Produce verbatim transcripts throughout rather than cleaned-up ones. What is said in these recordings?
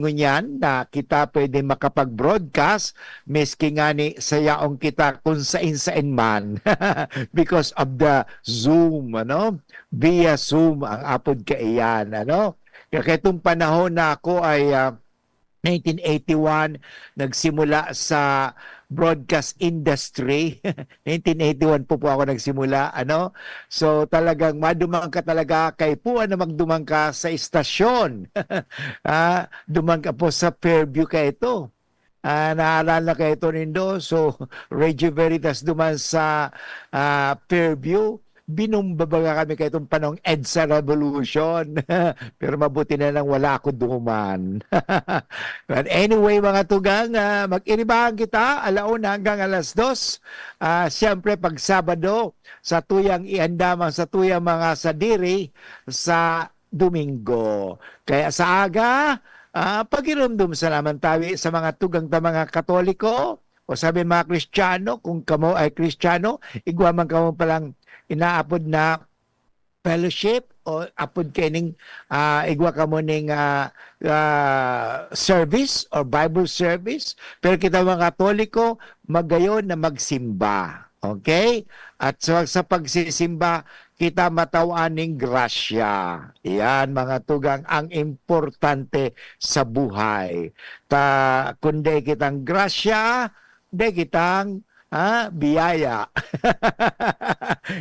ngunyan na kita pwede makapag-broadcast, miski ngani sa yaon kita kung sain-sain man because of the Zoom, ano? Via Zoom ang apod kaiyan, ano? Kaya itong panahon na ako ay, ah, nineteen eighty-one, nagsimula sa broadcast industry. Nineteen eighty-one po po ako nagsimula, ano? So, talagang maduman ka talaga, kaipuhan na magduman ka sa istasyon. Ah, duman ka po sa Fairview ka ito. Ah, naalala ka ito nindo? So, Radio Veritas duman sa, ah, Fairview. Binumba baga kami kaitong panahon EDSA Revolution. Pero mabuti na lang wala ako duman. But anyway, mga tugang, ah, mag-iribahan kita, alauna hanggang alas dos. Ah, siyempre, pag Sabado, sa tuyang iandamang sa tuyang mga sadiri sa Domingo. Kaya sa aga, ah, pagirumdom sa naman tawi sa mga tugang ta mga Katoliko, o sabi mga Kristiyano, kung kamo ay Kristiyano, igwa man kamo palang inaapod na fellowship o apod kaining, ah, igwa kamo ning, ah, ah, service or Bible service. Pero kita mga Katoliko, magayon na magsimba. Okay? At sa, sa pagsisimba, kita matawan ning grasya. Yan, mga tugang, ang importante sa buhay. Ta, kung dai kitang grasya, dai kitang, ah, biyaya.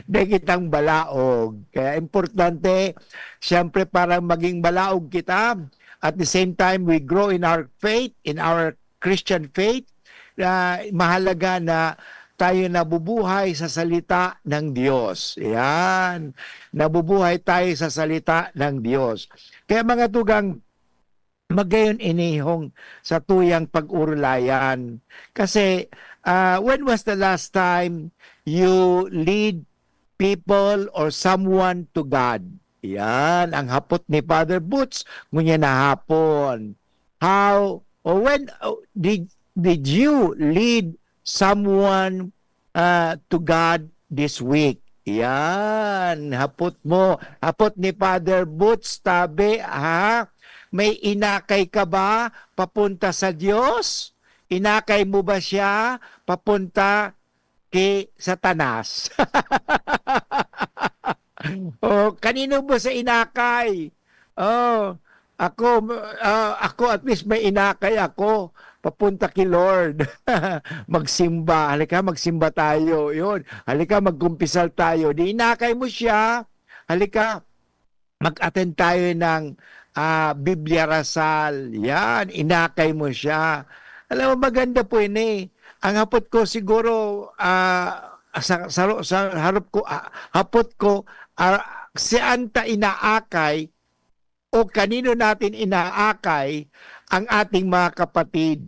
Dai kitang balaog. Kaya importante, siyempre, para maging balaog kita, at the same time, we grow in our faith, in our Christian faith, ah, mahalaga na tayo nabubuhay sa salita ng Diyos. Yan. Nabubuhay tayo sa salita ng Diyos. Kaya mga tugang, magayon inihong sa tuyang pag-urulayan. Kasi, ah, when was the last time you lead people or someone to God? Yan, ang hapot ni Father Boots, ngunyan na hapon. How, or when, oh, did, did you lead someone, ah, to God this week? Yan, hapot mo. Hapot ni Father Boots, tabi, ha? May inakay ka ba papunta sa Diyos? Inakay mo ba siya papunta kay Satanas? O, kanino mo sa inakay? Oh, ako, ah, ako at least may inakay ako papunta kay Lord. Magsimba. Halika, magsimba tayo. Yun. Halika, magkumpisal tayo. Di inakay mo siya. Halika, mag-attend tayo ng, ah, Biblia Rasal. Yan, inakay mo siya. Alam mo, maganda po ini. Ang hapot ko siguro, ah, sa, sa, sa harap ko, ah, hapot ko, ah, saan ta inaakay o kanino natin inaakay ang ating mga kapatid?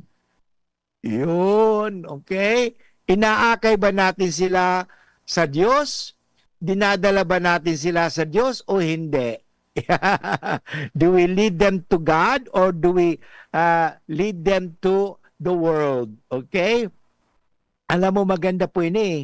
Yun, okay? Inaakay ba natin sila sa Diyos? Dinadala ba natin sila sa Diyos o hindi? Do we lead them to God or do we, ah, lead them to the world? Okay? Alam mo, maganda po ini, eh,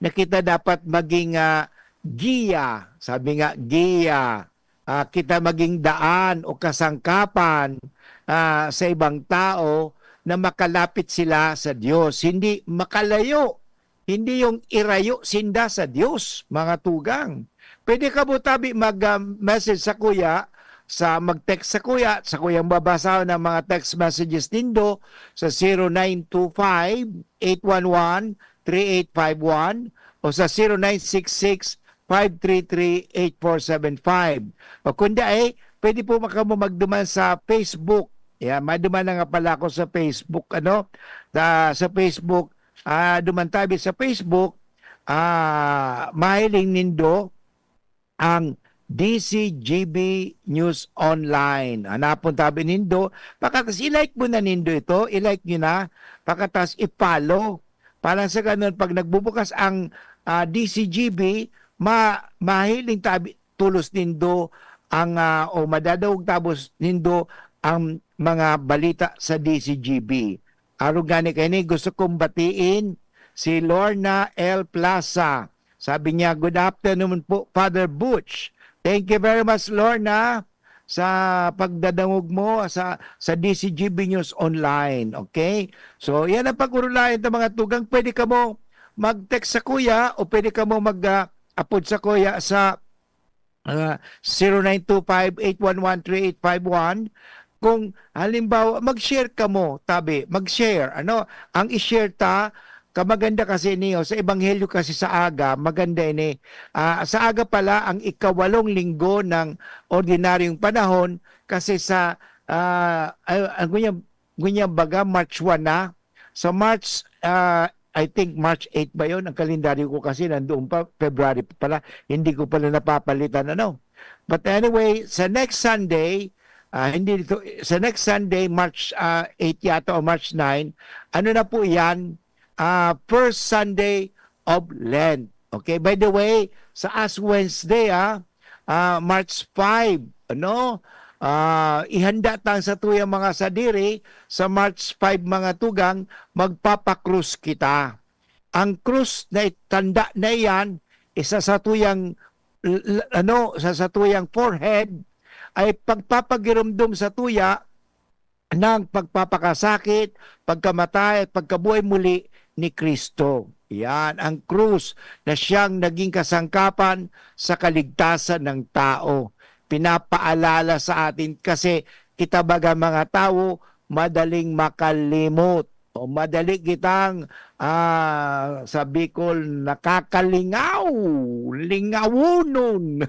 na kita dapat maging, ah, giya. Sabi nga, giya. Ah, kita maging daan o kasangkapan, ah, sa ibang tao na makalapit sila sa Diyos. Hindi makalayo, hindi yung irayo sinda sa Diyos, mga tugang. Pwede ka mo tabi mag, ah, message sa kuya, sa mag-text sa kuya, sa kuyang babasahon ng mga text messages nindo sa zero nine two five, eight one one, three eight five one o sa zero nine six six, five three three, eight four seven five. O kung dai, pwede po kamo magduman sa Facebook. Yeah, maduman na nga pala ako sa Facebook, ano? Sa, sa Facebook, ah, duman tabi sa Facebook, ah, mahiling nindo ang D C G B News Online. Hanapon tabi nindo, pagkatas i-like mo na nindo ito, i-like nyo na, pagkatas i-follow. Para sa ganun, pag nagbubukas ang, ah, D C G B, ma-, mahiling tabi, tulos nindo ang, ah, o madadawog tabos nindo ang mga balita sa D C G B. Arog gani kaini, gusto kong batiin si Lorna L Plaza. Sabi niya, "Good afternoon po, Father Butch." Thank you very much, Lorna. sa pagdadangog mo sa, sa D C G B News Online. Okay? So, yan ang pag-urulayan ng mga tugang. Pwede kamo mag-text sa kuya o pwede kamo mag, ah, apod sa kuya sa, ah, zero nine two five eight one one three eight five one. Kung halimbawa, mag-share kamo, tabi, mag-share. Ano? Ang i-share ta, kamaganda kasi niyo, sa Ebanghelyo kasi sa aga, maganda ini. Ah, sa aga pala ang ikawalong linggo ng ordinaryong panahon kasi sa, ah, ay, ang ngunyan, ngunyan baga, March one na. Sa March, ah, I think March eight ba yon? Ang kalendaryo ko kasi nandoon pa, February pa pala. Hindi ko pala napapalitan, ano. But anyway, sa next Sunday, ah, hindi dito, sa next Sunday, March, ah, eight yata o March nine, ano na po yan? Ah, first Sunday of Lent. Okay, by the way, sa Ash Wednesday, ah, ah, March five, ano? Ah, ihanda ta ang satuyang mga sadiri sa March five, mga tugang, magpapakrus kita. Ang krus na itanda na iyan, isa sa tuyang, l-, l-, ano, sa, sa tuyang forehead, ay pagpapagirumdom sa tuya ng pagpapakasakit, pagkamatay at pagkabuhay muli ni Kristo. Yan ang krus na siyang naging kasangkapan sa kaligtasan ng tao. Pinapaalala sa atin kasi kita baga mga tawo madaling makalimot o madali kitang, ah, sa Bicol, nakakalingaw, lingawonon.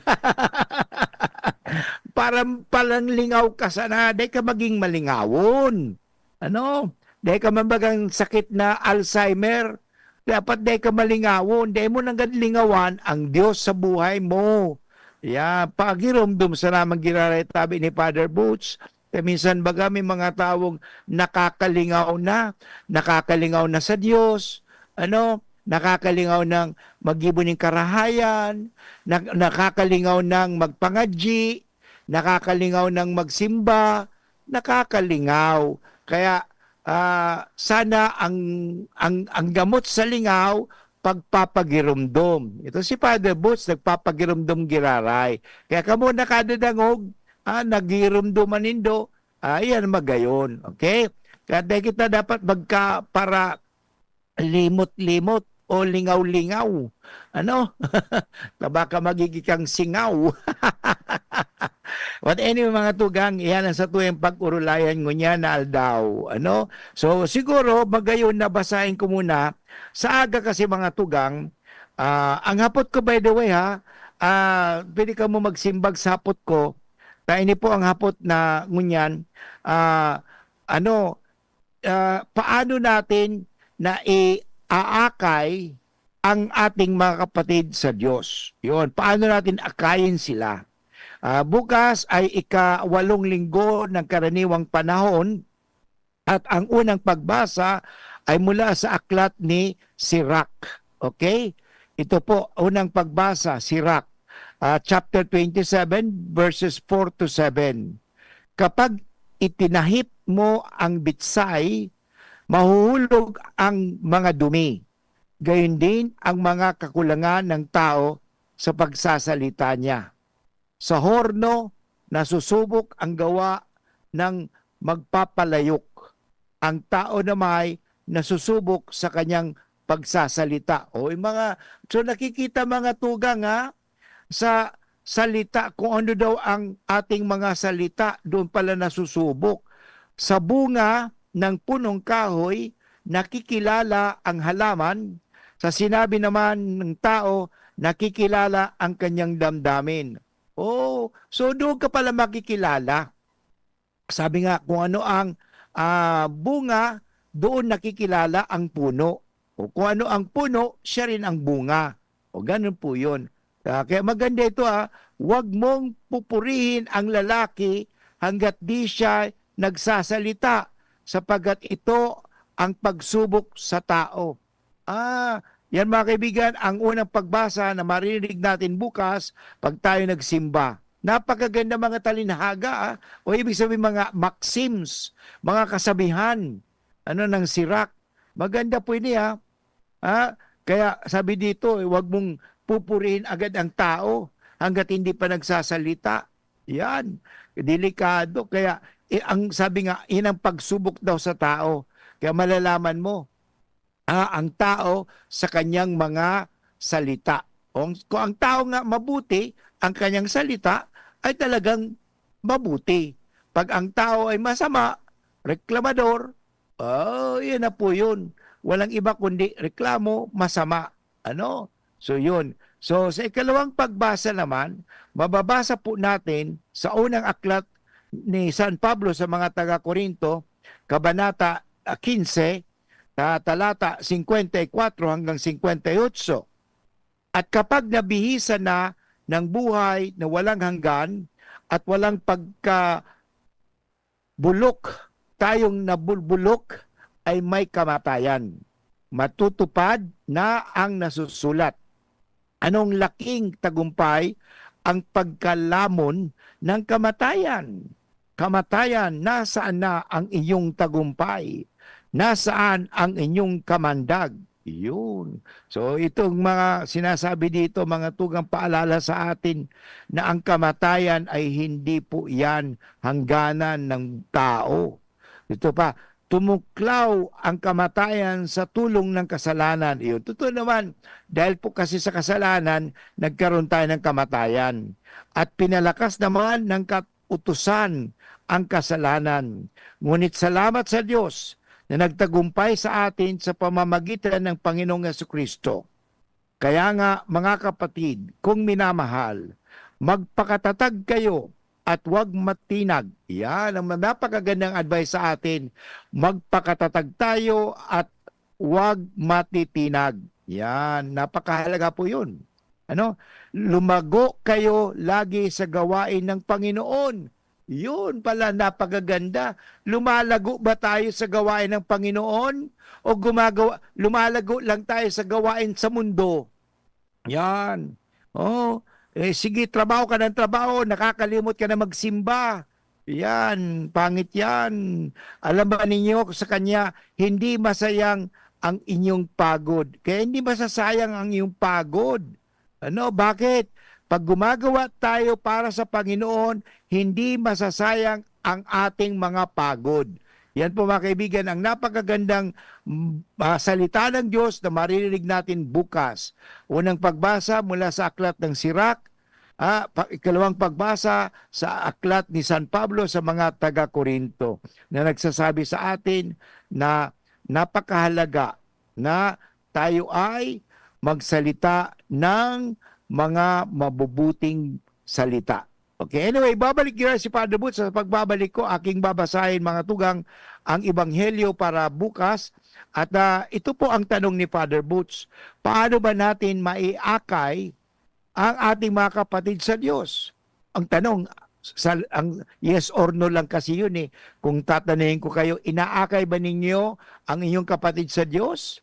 Parang palang lingaw ka sana, dai ka maging malingawon. Ano? Dai ka man bagang sakit na Alzheimer. Dapat dai ka malingawon. Dai mo nanggad lingawan ang Diyos sa buhay mo. Ya, pagiromdom sa namang giraray tabi ni Father Boots. Kaya minsan baga may mga tawong nakakalingaw na, nakakalingaw na sa Diyos, ano, nakakalingaw ng maggibo ning karahayan, na-, nakakalingaw ng magpangadyi, nakakalingaw ng magsimba, nakakalingaw. Kaya, ah, sana ang, ang, ang gamot sa lingaw, pagpapagiromdom. Ito si Father Boots, nagpapagiromdom giraray. Kaya kamo nakadadangog, ah, nagiromdoman nindo, ah, yan magayon. Okay? Kaya tayo kita dapat magka para limot-limot o lingaw-lingaw. Ano? Na baka magiging kang singaw. But anyway, mga tugang, iyan ang satuyang pag-urulayan ngunyan na aldaw. Ano? So, siguro, magayon na basahin ko muna. Sa aga kasi, mga tugang, ah, ang hapot ko, by the way, ha, ah, pwede ka mo magsimbag sa hapot ko. Ta ini po ang hapot na ngunyan. Ah, ano, ah, paano natin na iaakay ang ating mga kapatid sa Diyos? Yun, paano natin akayin sila? Ah, bukas ay ikawalong linggo ng karaniwang panahon at ang unang pagbasa ay mula sa aklat ni Sirach. Okay? Ito po, unang pagbasa, Sirach, ah, chapter twenty-seven, verses four to seven. Kapag itinahip mo ang bitsay, mahuhulog ang mga dumi. Gayon din ang mga kakulangan ng tao sa pagsasalita niya. Sa horno, nasusubok ang gawa ng magpapalayok. Ang tao na may nasusubok sa kanyang pagsasalita. O, yung mga, so nakikita mga tugang, ha, sa salita, kung ano daw ang ating mga salita, doon pala nasusubok. Sa bunga ng punong kahoy, nakikilala ang halaman. Sa sinabi naman ng tao, nakikilala ang kanyang damdamin. Oh, so doon ka pala makikilala. Sabi nga, kung ano ang, ah, bunga, doon nakikilala ang puno. O kung ano ang puno, siya rin ang bunga. O ganun po yun. Ah, kaya maganda ito, ah, "Huwag mong pupurihin ang lalaki hanggat di siya nagsasalita, sapagkat ito ang pagsubok sa tao." Ah, yan mga kaibigan, ang unang pagbasa na maririnig natin bukas pag tayo nagsimba. Napakaganda mga talinhaga, ah, o ibig sabihin mga maxims, mga kasabihan, ano, ng Sirach. Maganda po ini, ah. Ah, kaya sabi dito, eh, "Huwag mong pupurihin agad ang tao hanggat hindi pa nagsasalita." Yan, delikado. Kaya, eh, ang sabi nga, yan ang pagsubok daw sa tao. Kaya malalaman mo, ah, ang tao sa kanyang mga salita. Kung, kung ang tao nga mabuti, ang kanyang salita ay talagang mabuti. Pag ang tao ay masama, reklamador, oh, yan na po yun. Walang iba kundi reklamo, masama. Ano? So, yun. So, sa ikalawang pagbasa naman, mababasa po natin sa unang aklat ni San Pablo sa mga taga-Corinto, kabanata, ah, quince, ta-, talata singkwenta y kwatro hanggang singkwenta y otso. At kapag nabihisan na ng buhay na walang hanggan at walang pagka-, bulok, tayong nabulbulok ay may kamatayan. Matutupad na ang nasusulat. Anong laking tagumpay ang pagkalamon ng kamatayan? Kamatayan, nasaan na ang iyong tagumpay? Nasaan ang inyong kamandag? Yun. So, itong mga sinasabi dito, mga tugang paalala sa atin na ang kamatayan ay hindi po yan hangganan ng tao. Ito pa, tumuklaw ang kamatayan sa tulong ng kasalanan. Iyon, totoo naman, dahil po kasi sa kasalanan, nagkaroon tayo ng kamatayan. At pinalakas naman ng kat-, utusan ang kasalanan. Ngunit salamat sa Diyos na nagtagumpay sa atin sa pamamagitan ng Panginoong Jesu-Cristo. Kaya nga, mga kapatid, kung minamahal, magpakatatag kayo at wag matinag. Yan ang napakagandang advice sa atin. Magpakatatag tayo at wag matitinag. Yan, napakahalaga po yun. Ano? Lumago kayo lagi sa gawain ng Panginoon. Yun pala, napakaganda. Lumalago ba tayo sa gawain ng Panginoon? O gumagawa, lumalago lang tayo sa gawain sa mundo? Yan. Oh, eh, sige, trabaho ka ng trabaho, nakakalimot ka na magsimba. Yan, pangit yan. Alam ba ninyo, sa kanya, hindi masayang ang inyong pagod. Kaya hindi masasayang ang iyong pagod. Ano, bakit? Pag gumagawa tayo para sa Panginoon, hindi masasayang ang ating mga pagod. Yan po, mga kaibigan, ang napakagandang, mm, ah, salita ng Diyos na maririnig natin bukas. Unang pagbasa mula sa aklat ng Sirak, ah, pa-, ikalawang pagbasa sa aklat ni San Pablo sa mga taga-Corinto na nagsasabi sa atin na napakahalaga na tayo ay magsalita ng mga mabubuting salita. Okay, anyway, babalik nyo si Father Boots. Sa pagbabalik ko, aking babasahin, mga tugang, ang Ebanghelyo para bukas. At, ah, ito po ang tanong ni Father Boots, paano ba natin maiakay ang ating mga kapatid sa Diyos? Ang tanong, sa, ang yes or no lang kasi yun eh. Kung tatanungin ko kayo, inaakay ba ninyo ang inyong kapatid sa Diyos?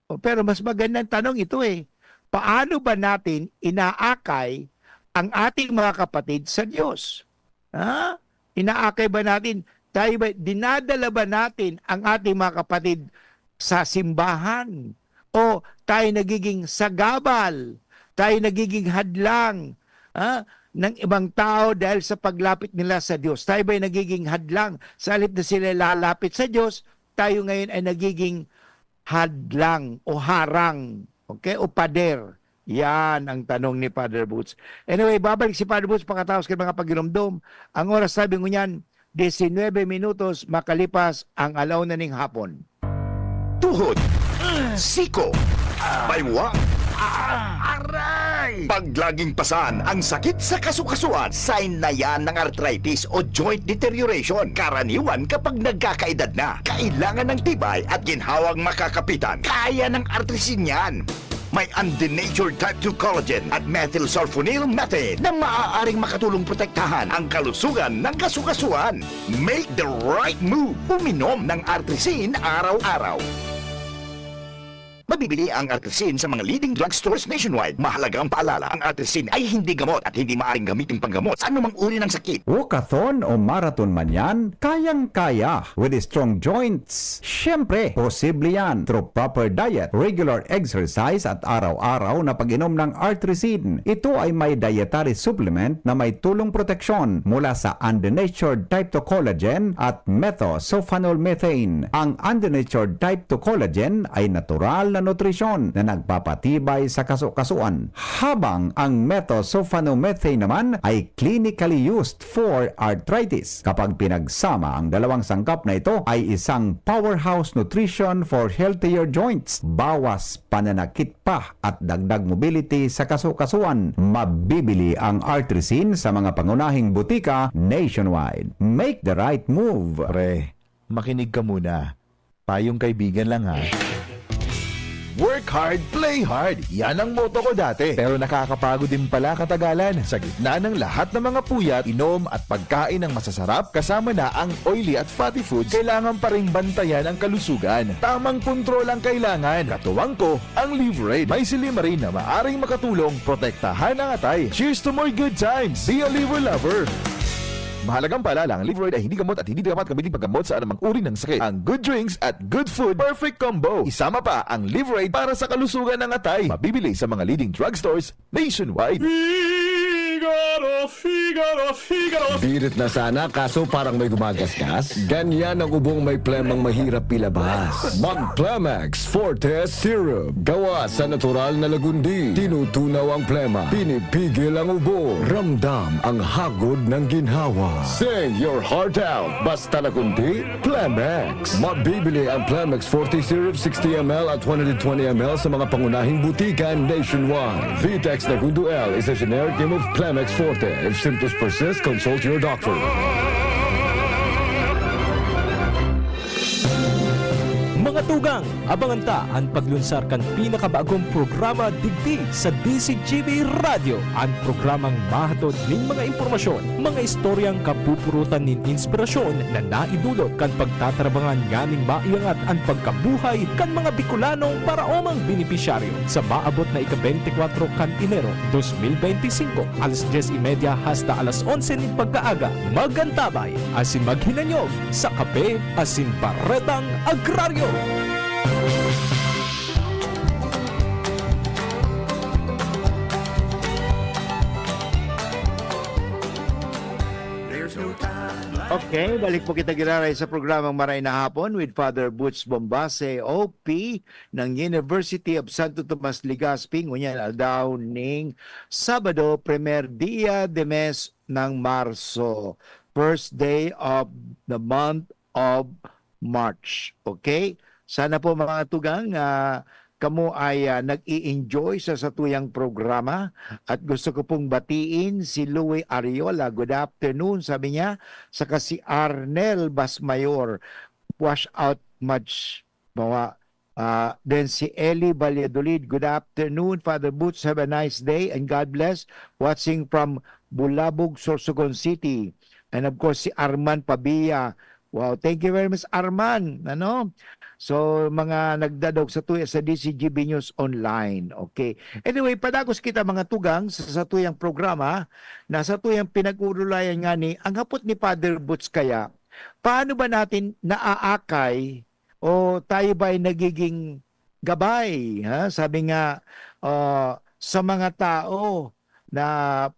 O, pero mas magandang tanong ito eh. Paano ba natin inaakay ang ating mga kapatid sa Diyos? Ha? Inaakay ba natin? Tayo ba, dinadala ba natin ang ating mga kapatid sa simbahan? O tayo nagiging sagabal? Tayo nagiging hadlang, ha, ng ibang tao dahil sa paglapit nila sa Diyos? Tayo ba'y nagiging hadlang? Sa halip na sila lalapit sa Diyos, tayo ngayon ay nagiging hadlang o harang, okay, o pader? Yan ang tanong ni Father Boots. Anyway, babalik si Father Boots pakatapos kan mga pagiromdom. Ang oras, sabi ngunyan, diecinuebe minutos makalipas ang alauna ning hapon. Tuhod, siko, baywa, aray! Pag laging pasan ang sakit sa kasukasuan, sign na yan ng arthritis o joint deterioration. Karaniwan kapag nagkakaedad na, kailangan ng tibay at ginhawang makakapitan. Kaya ng Artrisin yan. May undenatured type two collagen at methylsulfonyl methane na maaaring makatulong protektahan ang kalusugan ng kasukasuan. Make the right move. Uminom ng Artrisin araw-araw. Mabibili ang Artrisin sa mga leading drugstores nationwide. Mahalagang paalala, ang Artrisin ay hindi gamot at hindi maaring gamitin panggamot sa anumang uri ng sakit. Walkathon o marathon man yan, kayang-kaya with strong joints. Siyempre, posible yan through proper diet, regular exercise at araw-araw na pag-inom ng Artrisin. Ito ay may dietary supplement na may tulong proteksyon mula sa undenatured type two collagen at methylsulfonylurea. Ang undenatured type two collagen ay natural na nutrisyon na nagpapatibay sa kaso-kasuan, habang ang methylsulfonylurea naman ay clinically used for arthritis. Kapag pinagsama ang dalawang sangkap na ito, ay isang powerhouse nutrition for healthier joints, bawas pananakit pa at dagdag mobility sa kaso-kasuan. Mabibili ang Artrisin sa mga pangunahing butika nationwide. Make the right move. Pre, makinig ka muna. Payong kaibigan lang, ha. Work hard, play hard. Yan ang motto ko dati. Pero nakakapagod din pala katagalan. Sa gitna ng lahat ng mga puyat, inom at pagkain ng masasarap, kasama na ang oily at fatty foods, kailangan pa ring bantayan ang kalusugan. Tamang kontrol ang kailangan. Katuwang ko, ang Liverade. May silymarin na maaring makatulong protektahan ang atay. Cheers to more good times! Be a Liver Lover! Mahalagang paalala, ang Liverade ay hindi gamot at hindi dapat gamitin paggamot sa anumang uri ng sakit. Ang good drinks at good food, perfect combo. Isama pa ang Liverade para sa kalusugan ng atay. Mabibili sa mga leading drugstores nationwide. Figaro, Figaro, Figaro. Birit na sana, kaso parang may gumagasgas. Ganyan ang ubong may plemang mahirap ilabas. Mag Plemex Forte Syrup. Gawa sa natural na lagundi. Tinutunaw ang plema. Pinipigil ang ubo. Ramdam ang hagod ng ginhawa. Sing your heart out. Basta lagundi, Plemex. Mabibili ang Plemex forty Syrup sixty M L at one hundred twenty M L sa mga pangunahing butika nationwide. Vitex Nagundo L is a generic name of Plemex Forte. If symptoms persist, consult your doctor. Mga tugang, abangan ta an paglunsar kan pinakabagong programa digdi sa D C G B Radyo, an programang mahatod nin mga impormasyon, mga istoryang kapupurutan nin inspirasyon na naidulot kan pagtatarabangan nganing maiangat an pagkabuhay kan mga Bicolanong paraomang benepisyaryo. Sa maabot na ika-beintikwatro kan Enero, dos mil beintisinko, alas dyes y media hasta alas onse nin pagkaaga, mag-antabay asin maghinanyog sa Kape asin Baretang Agraryo. Okay, balik po kita giraray sa programang Maray na Hapon with Father Butch Bombase, O P ng University of Santo Tomas, Legazpi, ngunyan aldaw ning Sabado, primer dia de mes ng Marso, first day of the month of March. Okay? Sana po, mga tugang, ah, kamo ay, ah, nag-i-enjoy sa satuyang programa, at gusto ko pong batiin si Louie Ariola. "Good afternoon," sabi niya, saka si Arnel Basmayor, "Wash out much." Bawa, ah, then si Eli Valladolid, "Good afternoon, Father Butch. Have a nice day and God bless. Watching from Bulabog, Sorsogon City." And of course, si Arman Pabia. Wow, thank you very much, Arman. Ano? So, mga nagdadog satuya sa D C G B News Online. Okay. Anyway, padagos kita, mga tugang, sa satuyang programa, na satuyang pinag-uurulayan ngani, ang hapot ni Father Butch kaya, paano ba natin naaakay o tayo ba'y nagiging gabay, ha? Sabi nga, ah, sa mga tao na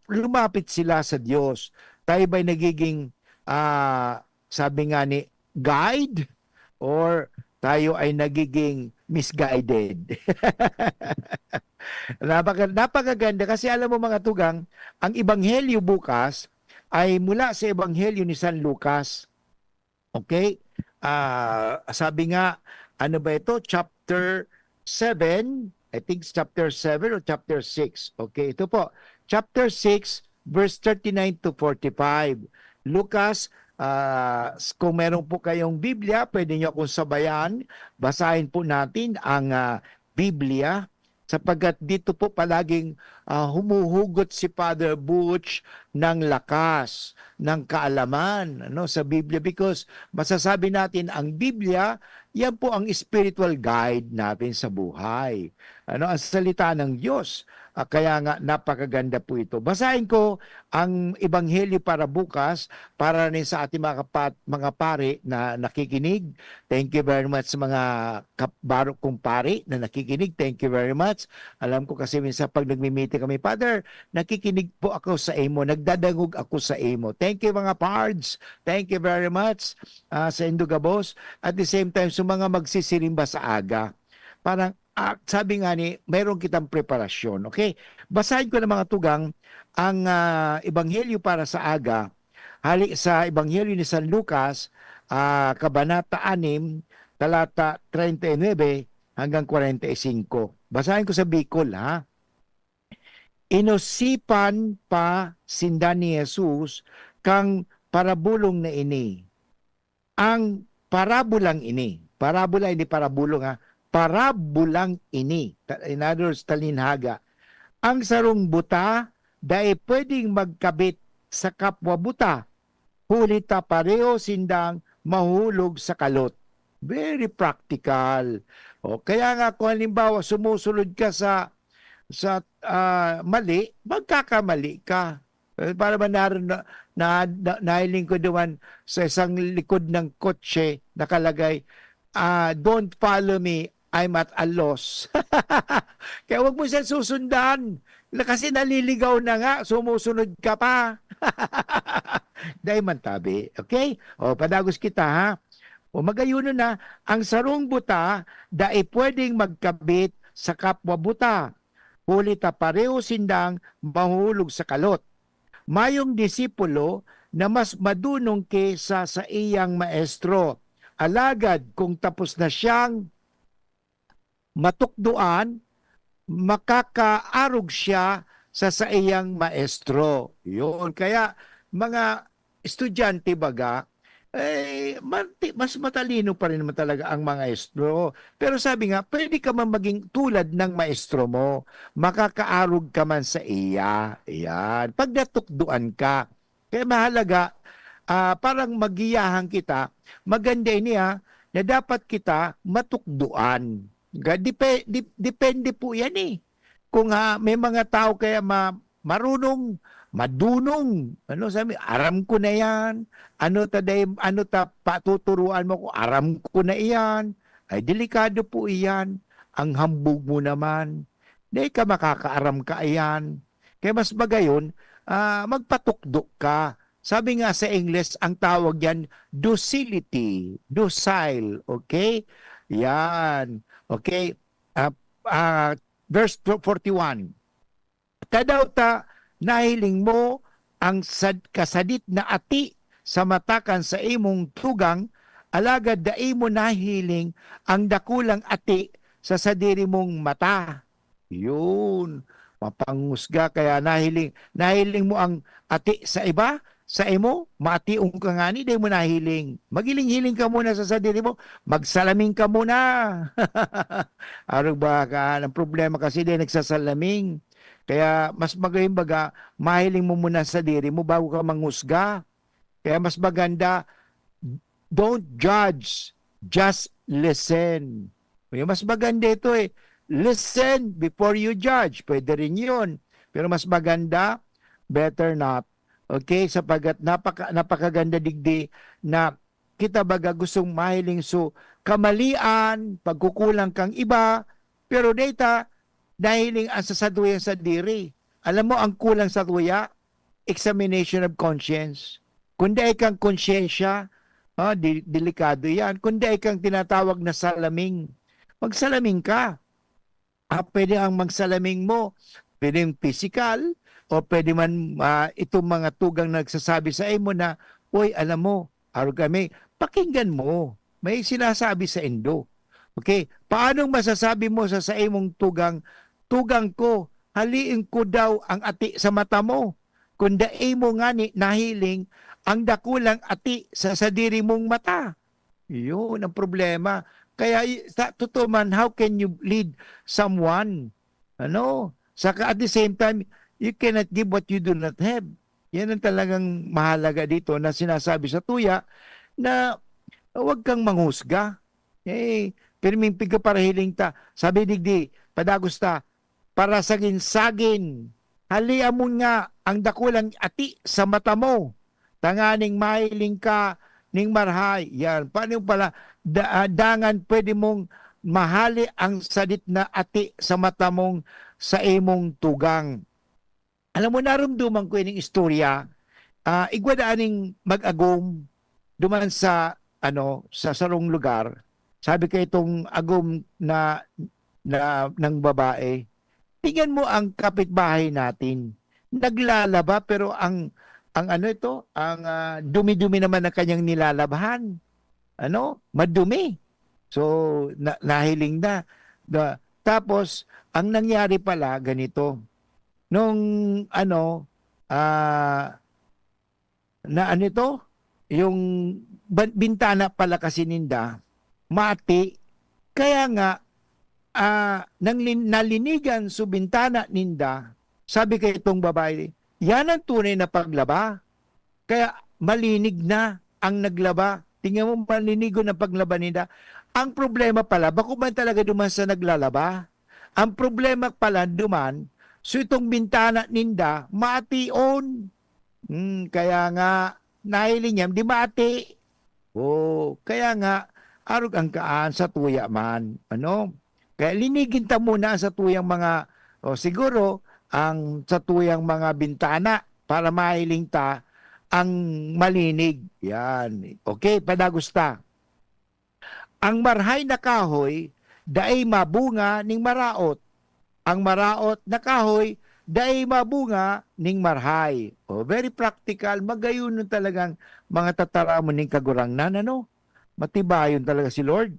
lumapit sila sa Diyos, tayo ba'y nagiging, ah, sabi nga ni, guide, or tayo ay nagiging misguided? Napaka-, napakaganda kasi, alam mo, mga tugang, ang Ebanghelyo bukas ay mula sa Ebanghelyo ni San Lucas. Okay? Ah, sabi nga, ano ba ito? Chapter seven, I think chapter seven or chapter six. Okay, ito po. Chapter six, verse thirty-nine to forty-five. Lucas, ah, s-, kung meron po kayong Biblia, pwede niyo akong sabayan. Basahin po natin ang, ah, Biblia, sapagkat dito po palaging, ah, humuhugot si Father Butch ng lakas, ng kaalaman, ano, sa Biblia, because masasabi natin ang Biblia, yan po ang spiritual guide natin sa buhay. Ano, ang salita ng Diyos. Ah, kaya nga, napakaganda po ito. Basahin ko ang Ebanghelyo para bukas, para rin sa ating mga kapat-, mga pari na nakikinig. Thank you very much sa mga kap-, baro kong pari na nakikinig. Thank you very much. Alam ko kasi minsan pag nagmi-meeting kami, "Father, nakikinig po ako sa imo, nagdadangog ako sa imo." Thank you, mga pards. Thank you very much, ah, sa indo gabos. At the same time, sa mga magsisirimba sa aga. Parang, ah, sabi nga ni, mayroon kitang preparasyon. Okay? Basahin ko ng mga tugang ang, ah, Ebanghelyo para sa aga. Hali sa Ebanghelyo ni San Lucas, ah, Kabanata anim, talata treinta y nueve hanggang kwarenta y singko. Basahin ko sa Bicol, ha? Inosipan pa sinda ni Jesus kang parabolong na ini. Ang parabolang ini, parabola, hindi parabulong, ha, parabolang ini, ta-, in other words, talinhaga, ang sarong buta dai pwedeng magkabit sa kapwa buta, huli ta pareho sindang mahuhulog sa kalot. Very practical. O, kaya nga, kung halimbawa, sumusunod ka sa, sa, ah, mali, magkakamali ka. Eh, para ba naroon na, na, na, nahiling ko duman sa isang likod ng kotse nakalagay, ah, "Don't follow me, I'm at a loss." Kaya wag mo siya susundan. Na, kasi naliligaw na nga, sumusunod ka pa. Dai man tabi, okay? O, padagos kita, ha? O, magayuno na, ang sarong buta, dai pwedeng magkabit sa kapwa buta. Huli ta pareho sindang mahulog sa kalot. Mayong disipulo na mas madunong ki sa saiyang maestro. Alagad kung tapos na siyang matukdoan, makakaarog siya sa saiyang maestro. Yun. Kaya, mga estudyante baga, eh, mati-, mas matalino pa rin naman talaga ang mga estro. Pero sabi nga, pwede ka man maging tulad ng maestro mo. Makakaarog ka man sa iya. Ayan. Pag natukdoan ka. Kaya mahalaga, ah, parang magiyahan kita, maganda ini, ah, na dapat kita matukdoan. Ga-, depe-, dep-, depende po yan, eh. Kung, ah, may mga tao kaya ma-, marunong, madunong, ano, sabi, "Aram ko na yan. Ano ta day, ano ta patuturuan mo ko? Aram ko na iyan." Ay, delikado po iyan. Ang hambog mo naman. Di ka makakaaram ka iyan. Kaya mas magayon, ah, magpatukdo ka. Sabi nga sa Ingles, ang tawag yan, docility, docile, okay? Yan, okay? Ah, ah, verse forty-one. Tadaw ta nahiling mo ang sad-, kasadit na ati sa mata kan saimong tugang, alagad dai mo nahiling ang dakulang ati sa sadiri mong mata. Yun. Mapangusga, kaya nahiling, nahiling mo ang ati sa iba, sa imo, mationg ka ngani, dai mo nahiling. Maghiling-hiling ka muna sa sadiri mo, magsalamin ka muna. Arog ba ka, ang problema kasi dai nagsasalamin. Kaya mas magayon baga, mahiling mo muna sa sadiri mo bago ka mangusga. Kaya mas maganda, don't judge, just listen. Yung mas maganda ito eh, listen before you judge. Pwede rin yun. Pero mas maganda, better not. Okay? Sapagkat napaka-, napakaganda digdi na kita baga gustong mahiling so kamalian, pagkukulang kang iba, pero data, nahiling ang sasaduyan sa diri. Alam mo, ang kulang sa tuya, examination of conscience. Kung dai kang konsyensya, ah, di-, delikado yan. Kung dai kang tinatawag na salaming, magsalaming ka. Ah, pwede ang magsalaming mo, pwedeng pisikal, o pwede man, ah, itong mga tugang na nagsasabi sa imo na, "Uy, alam mo, arog kami," pakinggan mo. May sinasabi sa indo. Okay? Paanong masasabi mo sa saimong tugang, "Tugang ko, haliin ko daw ang ati sa mata mo," kung dai mo ngani nahiling ang dakulang ati sa sadiri mong mata? Yun ang problema. Kaya y-, sa totoo man, how can you lead someone? Ano? Saka at the same time, you cannot give what you do not have. Yan ang talagang mahalaga dito na sinasabi sa tuya na huwag kang manghusga. Eh, pirming pigkaparahiling ta. Sabi digdi, padagos ta, parasagin-sagin. Halia mo nga ang dakulang ati sa mata mo, tanganing mahiling ka ning marhay. Yan. Paano pala, da, ah, dangan pwede mong mahali ang sadit na ati sa mata mong sa imong tugang. Alam mo, narumduman ko ining istorya. Ah, igwa da aning mag-agom duman sa, ano, sa sarong lugar. Sabi kay itong agom na, na, ng babae, "Tingnan mo ang kapitbahay natin. Naglalaba, pero ang, ang ano ito, ang, ah, dumi-dumi naman ng kanyang nilalabhan." Ano? Madumi. So, na, nahiling na. Na, tapos, ang nangyari pala, ganito. Nung, ano, ah, na ano ito? Yung ban-, bintana pala kasi ninda, mati. Kaya nga, ah, nang lin-, nalinigan so bintana ninda, sabi kay itong babae, "Yan ang tunay na paglaba." Kaya malinig na ang naglaba. Tingnan mo, malinigon ang paglaba ninda. Ang problema pala, bako man talaga duman sa naglalaba. Ang problema pala duman, so itong bintana ninda, mation. Hmm, kaya nga, nahiling niya, di mati. Oh, kaya nga, arog ang kaan sa tuya man. Ano? Kaya linigin ta muna ang satuyang mga, o siguro, ang satuyang mga bintana para mahiling ta ang malinig. Yan. Okay, padagos ta. Ang marhay na kahoy, dai mabunga ning maraot. Ang maraot na kahoy, dai mabunga ning marhay. O, very practical, magayon talagang mga tataramon ning Kagurangnan, ano? Matibayon talaga si Lord.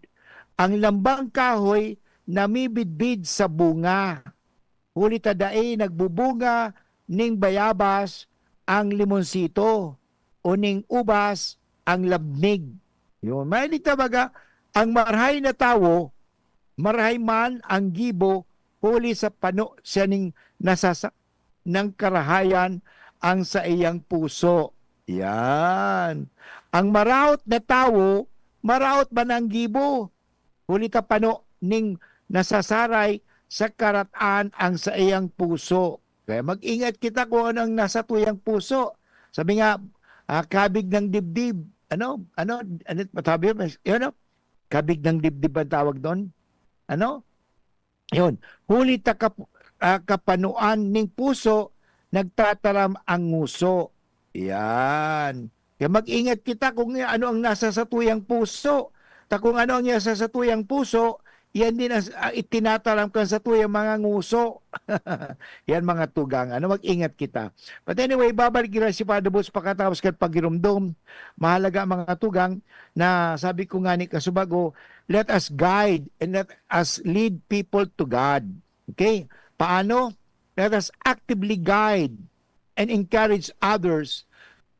Ang lambang kahoy namibidbid sa bunga, huli ta dai nagbubunga ning bayabas ang limonsito, o ning ubas ang labnig. Yun. Mahilig ta baga, ang marahay na tawo, marahay man ang gibo, huli sa pano siya ning nasasa-, ng karahayan ang saiyang puso. Yan. Ang maraot na tawo, maraot man ang gibo, huli ta pano ning nasasaray sa karat-an ang saiyang puso. Kaya mag-ingat kita kung ano ang nasa tuyang puso. Sabi nga, ah, kabig ng dibdib. Ano? Ano? Ano sabi? Yun, no? Kabig ng dibdib ang tawag doon. Ano? Yun. Huli ta kap-, ah, kapanuan ning puso, nagtataram ang nguso. Yan. Kaya mag-ingat kita kung ano ang nasa satuyang puso. Ta kung ano ang nasa satuyang puso, yan din ang, ah, itinataram kan satuyang mga nguso. Yan, mga tugang. Ano, mag-ingat kita. But anyway, babalik kita si Father Boots pakatapos kan paghiromdom. Mahalaga, mga tugang, na sabi ko nga ni kasubago, let us guide and let us lead people to God. Okay? Paano? Let us actively guide and encourage others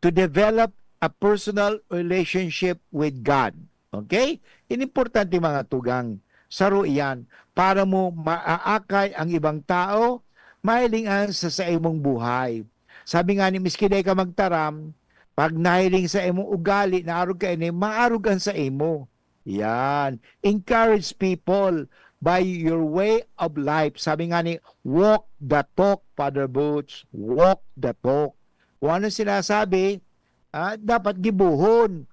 to develop a personal relationship with God. Okay? Yan importante, mga tugang. Saro iyan para mo maaakay ang ibang tao, mahiling an sa saimong buhay. Sabi nga ni, miski dai ka magtaram, pag nahiling sa imong ugali, naarog ka ini, maarog an sa imo. Yan. Encourage people by your way of life. Sabi nga ni, walk the talk, Father Boots. Walk the talk. Kung ano sinasabi, ah, dapat gibohon.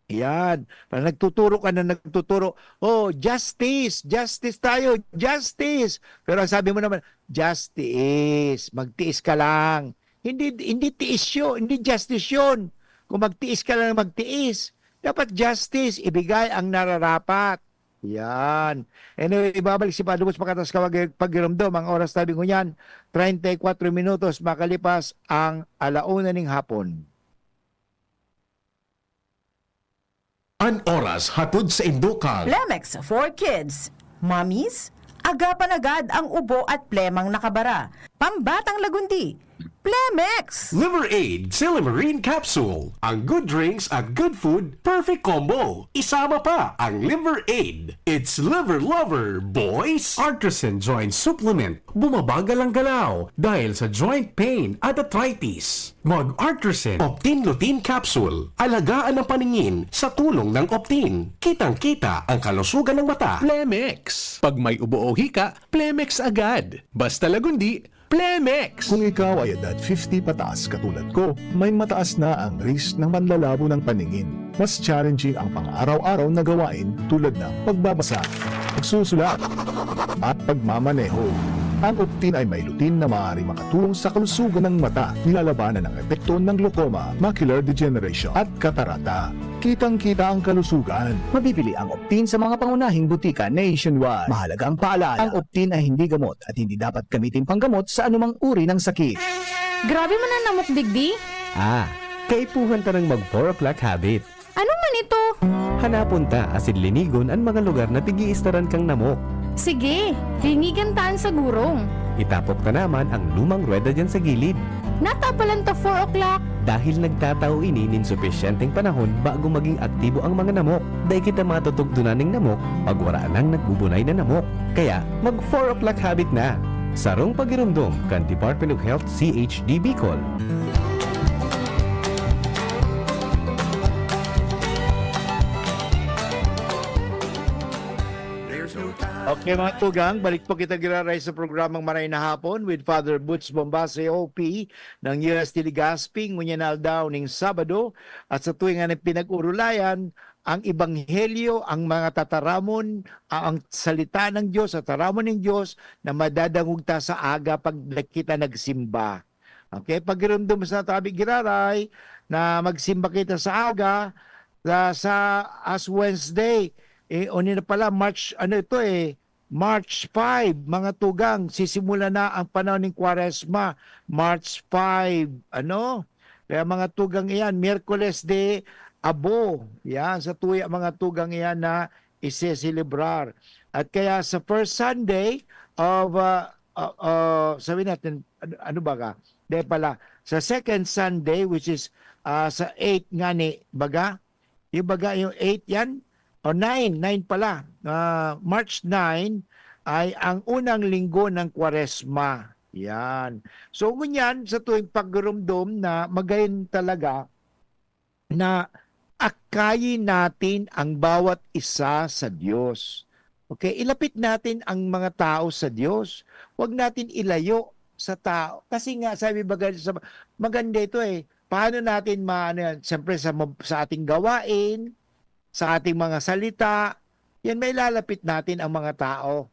Yan. Pag nagtuturo ka na nagtuturo, "Oh, justice, justice tayo, justice." Pero ang sabi mo naman, "Justice, magtiis ka lang." Hindi, hindi tiis yun, hindi justice yun. Kung magtiis ka lang, magtiis. Dapat justice, ibigay ang nararapat. Yan. Anyway, ibabalik si Padre Boots pagkatapos kawag-, paghiramdom. Ang oras tabi ngunyan, treinta y cuatro minutos makalipas ang ala una ning hapon. An oras hatod sa indo kan Lemex for Kids. Mommies, agapan agad ang ubo at plemang nakabara. Pambatang lagundi, Plemex! Liver Aid Silimarin Capsule. Ang good drinks at good food, perfect combo. Isama pa ang Liver Aid. It's Liver Lover, boys! Artisan Joint Supplement. Bumabagal ang galaw dahil sa joint pain at arthritis. Mag-Artisan Optin Lutein Capsule. Alagaan ang paningin sa tulong ng Optin. Kitang-kita ang kalusugan ng mata. Plemex. Pag may ubo o hika, Plemex agad. Basta lagundi, Plemex! Kung ikaw ay edad fifty pataas katulad ko, may mataas na ang risk ng panlalabo ng paningin. Mas challenging ang pang-araw-araw na gawain tulad ng pagbabasa, pagsusulat, at pagmamaneho. Ang Optin ay may lutein na maaaring makatulong sa kalusugan ng mata, nilalabanan ang epekto ng glaucoma, macular degeneration, at katarata. Kitang-kita ang kalusugan. Mabibili ang Optin sa mga pangunahing butika nationwide. Mahalagang paalaala, ang Optin ay hindi gamot at hindi dapat gamitin panggamot sa anumang uri ng sakit. Grabe man ang namok digdi. Ah, kaipuhan ta nang mag four o'clock habit. Ano man ito? Hanapon ta asin linigon an mga lugar na pig-iistaran kan namok. Sige, linigan ta an sagurong. Itapok ta naman ang lumang ruweda diyan sa gilid. Natapalan ta four o'clock. Dahil nagtatao ini nin supisyenteng panahon bago maging aktibo ang mga namok. Dai kita matutugdonan nin namok pag wara nang nagbubunay na namok. Kaya, mag four o'clock habit na! Sarong pagiromdom kan Department of Health C H D Bicol. Okay, mga tugang, balik po kita giraray sa programang Maray na Hapon with Father Butch Bombase, O P, ng U S T Legazpi, ngunyan na aldaw ning Sabado, at sa tuwing nga pinag-urulayan ang Ebanghelyo, ang mga tataramon, ah, ang salita ng Diyos, tataramon ng Diyos na madadangog ta sa aga pag kita nagsimba. Okay, pagiromdom sa tabi giraray na magsimba kita sa aga, sa, sa as Wednesday, eh, oni na pala, March, ano ito eh, March five, mga tugang, sisimula na ang panahon ng Kwaresma, March five, ano? Kaya mga tugang iyan, Miyerkules de Abo, yan, sa tuya mga tugang iyan na iseselebrar. At kaya sa first Sunday of, uh, uh, uh, sabi natin, ano, ano ba ka? Di pala, sa second Sunday, which is uh, sa eight nga ni, baga? Yung baga, yung eight yan? O nine, nine pala. Ah, March nine ay ang unang linggo ng Kwaresma. Yan. So, ngunyan, sa tuwing pagrumdom na magayon talaga na akayin natin ang bawat isa sa Diyos. Okay? Ilapit natin ang mga tao sa Diyos. Huwag natin ilayo sa tao. Kasi nga, sabi baga, sa, maganda ito eh. Paano natin ma-, ano yan? Siyempre, sa, sa ating gawain, sa ating mga salita, yan, mailalapit natin ang mga tao.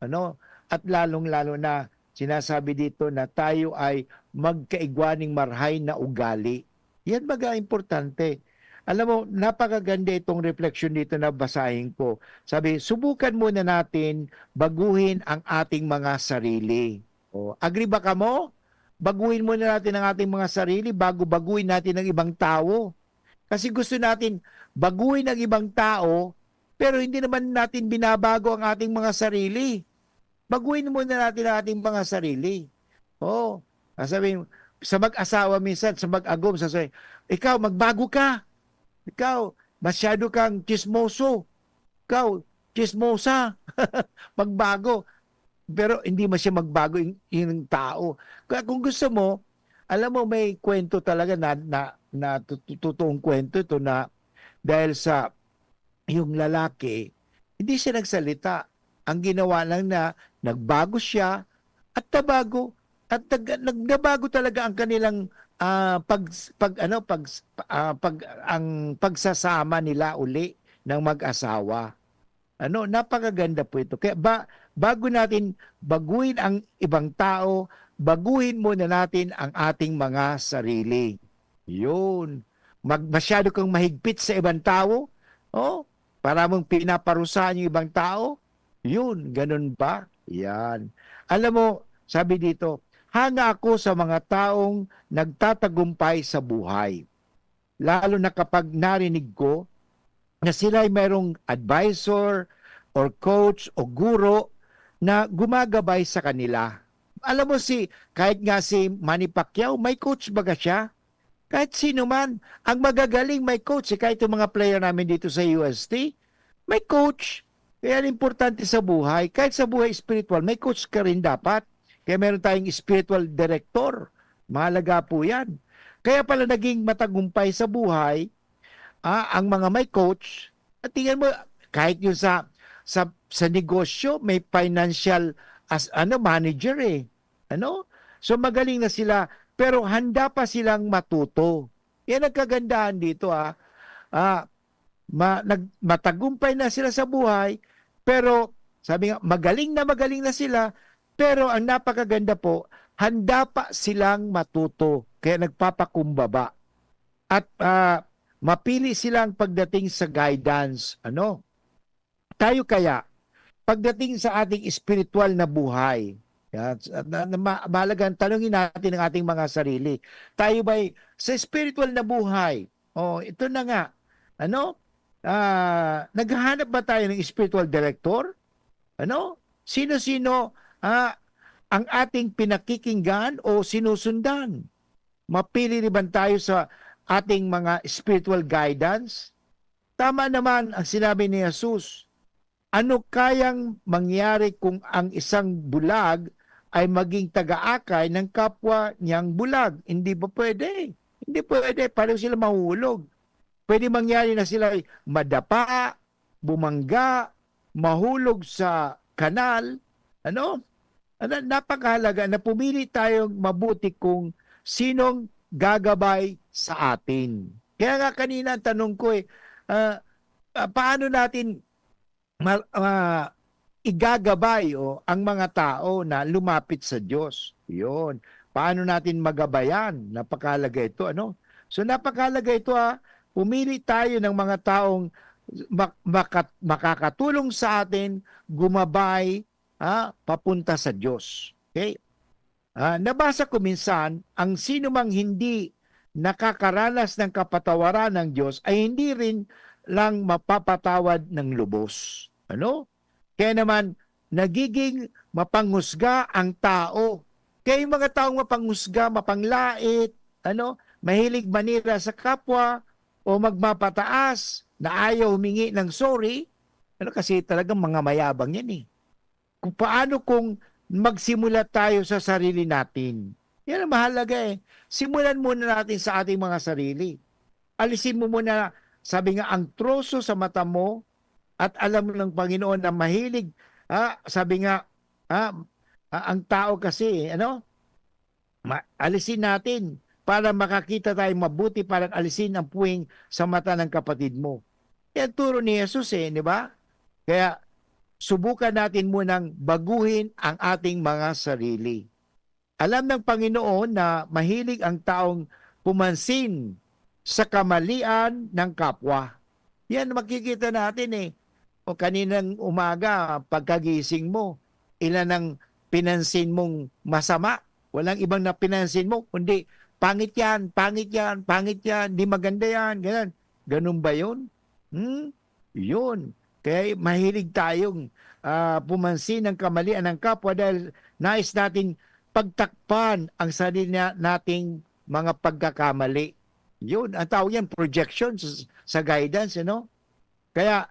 Ano? At lalong-lalo na, sinasabi dito na tayo ay magkaigwa ning marhay na ugali. Yan baga importante. Alam mo, napakaganda itong reflection dito na basahin ko. Sabi, subukan muna natin baguhin ang ating mga sarili. O, agree ba kamo? Baguhin muna natin ang ating mga sarili bago baguhin natin ang ibang tao. Kasi gusto natin baguhin ang ibang tao, pero hindi naman natin binabago ang ating mga sarili. Baguhin muna natin ang ating mga sarili. Oo. Sabi, sa mag-asawa minsan, sa mag-agom, sasabi, "Ikaw, magbago ka. Ikaw, masyado kang chismoso. Ikaw, chismosa." Magbago. Pero hindi man siya magbago yung, yung tao. Kaya kung gusto mo, alam mo, may kwento talaga na, na, na tu-, tu-, totoong kwento ito na dahil sa yung lalaki, hindi siya nagsalita. Ang ginawa lang na nagbago siya at nabago at nag-, nag-, nabago talaga ang kanilang, ah, pag, pag, ano, pag, ah, pag, ang pagsasama nila uli ng mag-asawa. Ano, napakaganda po ito. Kaya ba, bago natin baguhin ang ibang tao, baguhin muna natin ang ating mga sarili. Yun. Mag-, masyado kang mahigpit sa ibang tao, oh, para mong pinaparusahan yung ibang tao. Yun, ganun ba? Yan. Alam mo, sabi dito, "Hanga ako sa mga taong nagtatagumpay sa buhay. Lalo na kapag narinig ko na sila ay mayroong advisor or coach o guro na gumagabay sa kanila." alam mo si, kahit nga si Manny Pacquiao, may coach baga siya? Kahit sino man, ang magagaling may coach. Eh, kahit yung mga player namin dito sa U S T, may coach. Kaya importante sa buhay, kahit sa buhay spiritual, may coach ka rin dapat. Kaya meron tayong spiritual director. Mahalaga po yan. Kaya pala naging matagumpay sa buhay, ah, ang mga may coach, at tingnan mo, kahit yun sa, sa, sa negosyo, may financial as, ano, manager eh. Ano? So magaling na sila, pero handa pa silang matuto. Yan ang kagandahan dito, ah. Ah, ma-, nag-, matagumpay na sila sa buhay, pero sabi nga, magaling na magaling na sila, pero ang napakaganda po, handa pa silang matuto. Kaya nagpapakumbaba. At, ah, mapili silang pagdating sa guidance. Ano? Tayo kaya, pagdating sa ating spiritual na buhay, yan, na, na, ma-, mahalagang tanungin natin ang ating mga sarili. Tayo ba'y sa spiritual na buhay? Oh, ito na nga. Ano? Ah, naghahanap ba tayo ng spiritual director? Ano? Sino-sino, ah, ang ating pinakikinggan o sinusundan? Mapili rin ba tayo sa ating mga spiritual guidance? Tama naman ang sinabi ni Jesus, "Ano kayang mangyari kung ang isang bulag ay maging taga-akay ng kapwa niyang bulag?" Hindi ba pwede? Hindi pwede. Pareho sila mahuhulog. Pwede mangyari na sila ay madapa, bumangga, mahulog sa kanal. Ano? Ano, napakahalaga na pumili tayong mabuti kung sinong gagabay sa atin. Kaya nga kanina ang tanong ko eh, ah, ah, paano natin ma-, ah, igagabay o ang mga tao na lumapit sa Diyos? Yun. Paano natin magabayan? Napakahalaga ito, ano? So napakahalaga ito, ah. Pumili tayo ng mga taong mak-, makat-, makakatulong sa atin gumabay, ah, papunta sa Diyos. Okay? Ah, nabasa ko minsan, ang sinumang hindi nakakaranas ng kapatawaran ng Diyos ay hindi rin lang mapapatawad ng lubos. Ano? Kaya naman, nagiging mapanghusga ang tao. Kaya yung mga taong mapanghusga, mapanglait, ano, mahilig manira sa kapwa, o magmapataas na ayaw humingi ng sorry, ano, kasi talagang mga mayabang yan eh. Kung paano kung magsimula tayo sa sarili natin. Yan ang mahalaga eh. Simulan muna natin sa ating mga sarili. Alisin mo muna, sabi nga, ang troso sa mata mo at alam ng Panginoon na mahilig, ah, sabi nga, ah, ah, ang tao kasi, ano, ma-, alisin natin para makakita tayong mabuti, para alisin ang puwing sa mata ng kapatid mo. Yan turo ni Jesus eh, di ba? Kaya subukan natin munang baguhin ang ating mga sarili. Alam ng Panginoon na mahilig ang taong pumansin sa kamalian ng kapwa. Yan makikita natin eh. O kaninang umaga, pagkagising mo, ilan ang pinansin mong masama? Walang ibang na pinansin mo, kundi, "Pangit yan, pangit yan, pangit yan, di maganda yan," ganyan. Ganun ba yun? Hmm? Yun. Kaya mahilig tayong, ah, pumansin ng kamalian ng kapwa dahil nais natin pagtakpan ang sarili na-, nating mga pagkakamali. Yun, ang tawag yan, projection sa, sa guidance, ano? Kaya,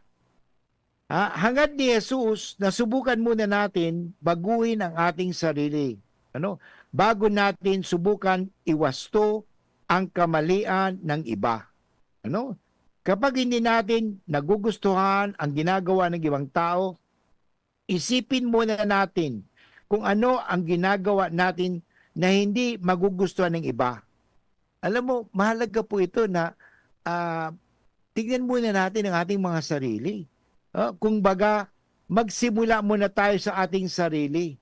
ah, hangad ni Jesus na subukan muna natin baguhin ang ating sarili. Ano? Bago natin subukan iwasto ang kamalian ng iba. Ano? Kapag hindi natin nagugustuhan ang ginagawa ng ibang tao, isipin muna natin kung ano ang ginagawa natin na hindi magugustuhan ng iba. Alam mo, mahalaga po ito na, ah, tignan muna natin ang ating mga sarili. Ah, kung baga, magsimula muna tayo sa ating sarili.